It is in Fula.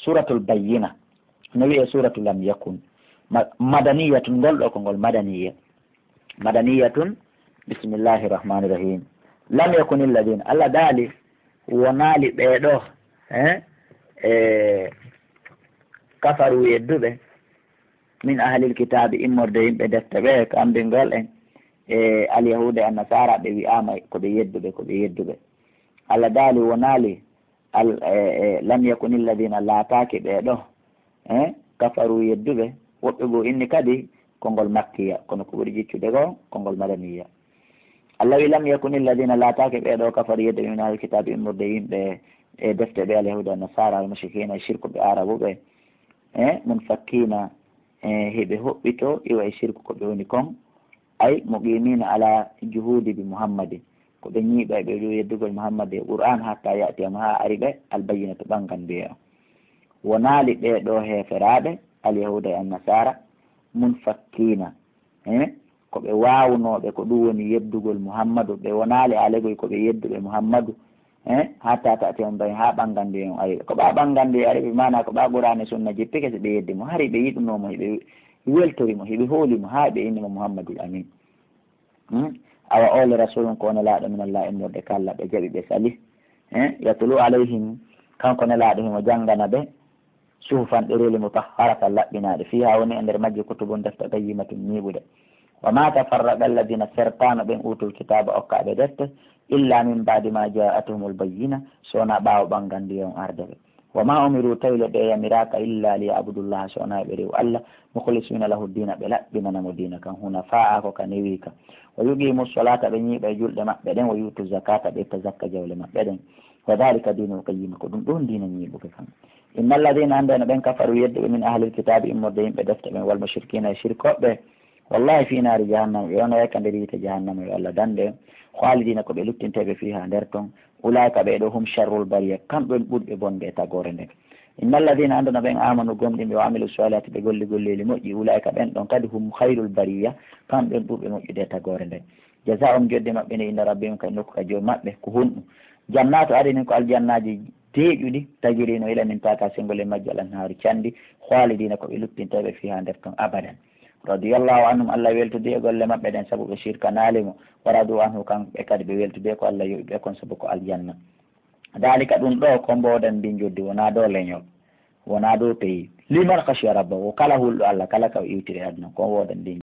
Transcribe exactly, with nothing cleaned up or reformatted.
Suratul Bayyina, no wi'e suratu lam yakun. Ma-, madaniyatun, ngol ɗo ko ngol madaniya. Madaniyatun, bismillahi rahmani rahim. Lam yakuni alladhina, Allah daali, wonaali ɓee ɗo, eh, e kafaru yedduɓe, min ahlil kitaabi, immorde yimɓe defte ɓe, kamɓe ngol en, e alyahuuda e annasara, ɓe wi'aama ko ɓe yedduɓe, ko ɓe yedduɓe. Allah daali wonaali, al-, e, e, lam yakuni alladhina, laataaki ɓee ɗo, eh, kafaru yedduɓe, woɓɓe goo inni kadi ko ngol makkiya, kono ko ɓuri jiccude ko, ko ngol madaniya. Allah wi, lam yakuni alladhina, laataaki ɓee ɗo kafaru yedduɓe, min ahlil kitaabi, immorde yimɓe e defte ɓe, alyahuuda, annasara, almushrikina, e shirkuɓe arabuɓe, eh, munfakkina, eh, hiɓe hoɓɓito iwa e shirku ko ɓe woni kon, ay muqimina ala juhudi bi Muhammadi, ko ɓe ñiiɓay ɓe ɗo yeddugol Muhammad e Qur'an hatta ya'tiyahum, haa ari ɓe, albayyinatu, ɓanngannduye on. Wonaali ɓee ɗo heeferaaɓe, alyahuuda e annasara, munfakkina, eh, ko ɓe waawnooɓe, ko ɗum woni yeddugol Muhammadu, ɓe wonaali alegol ko ɓe yedduɓe Muhammadu, eh, hatta ta'tiyahum bay, haa ɓanngannduye on ari ɓe. Ko ɓaa ɓanngannduye ari ɓe, maanaa ko ɓaa Qur'aana e Sunna jippike, si ɓe yeddi mo, hari ɓe yiɗunoo mo, hiɓe weltori mo, hiɓe hooli mo, haa ɓe inni mo Muhammadul Amin. Hmm? Awa ole rasulun ko nelaaɗo min Allah immorde ka Allah, ɓe jaɓi ɓe sali. Eh, yatlu alayhim, kanko nelaaɗo himo janngana ɓe, suhufan ɗereeli mutahharatan laɓɓinaaɗe, fiha woni e nder majji kutubun defte qayyimatun ñiiɓuɗe. Wa ma tafarraqa alladhina, sertaano ɓen utul kitaaba okkaaɓe defte, illa min ba'di ma ja'atuhumul bayyina, so wonaa ɓaawo ɓanngannduye on arde ɓe. Wa ma umiru, tawi le ɓe yamiraaka illa li ya'budullaha, so wonaa ɓe rewu Allah, mukhlisina lahu dina, ɓe laɓɓinana mo diina kan, hunafa'a, ko ka newi ka. Wa yuqimu salata, ɓe ñiiɓa e julɗe maɓɓe ɗen, wa yutu zakata, ɓe itta zakka jawle maɓɓe ɗen. Wa dhalika dinul qayyima, ko ɗum ɗon diina ñiiɓuka kan. Inna alladhina, annde no ɓen, kafaru, yedduɓe, min ahlil kitabi, immorde yimɓe defte ɓen, wal mushrikina, e shirkoɓe, wallahi fi naari jahannama, ɓe wonay ka nder yiite jahannama, yo Allah dande en. Khalidina, ko ɓe luttinteɓe, fiha, nder ton. Ulaika, ɓe ɗo, hum sharrul bariya, kamɓe ɓurɓe bonde e tagoore nden. Inna alladhina, annde no ɓen, amanu, gomɗimɓe, wa amilu salihati, ɓe golli golleeli moƴƴi, ulaika, ɓen ɗon kadi, hum khairul bariya, kamɓe ɓurɓe moƴƴude e tagoore nden. Jazaa'uhum, jodde maɓɓe nde, inda rabbihim, ka nokku ka Joomi maɓɓe, ko honɗum? Jannatu adnin, ko aljannaaji deeƴuɗi, tajiri, no ila min tahtiha, sengol e majji, al anhaaru, canɗi, khalidina, ko ɓe luttinteeɓe, fiha, nder ton, abadan. Radiyallahu anhum, Allah weltudi e golle maɓɓe ɗen, sabu ɓe shirkanaali mo. Wa radu anhu, kamɓe kadi ɓe weltudi e ko Allah yoɓi ɓe kon, sabu ko aljanna. Dhalika, ɗum ɗo, ko mboodan ndin joddi, wonaa dow leñol, wonaa dow peyi. Liman khashiya rabbahu, kala hulɗo Allah, kala ka o iwtiri e aduna, ko mboodan ndin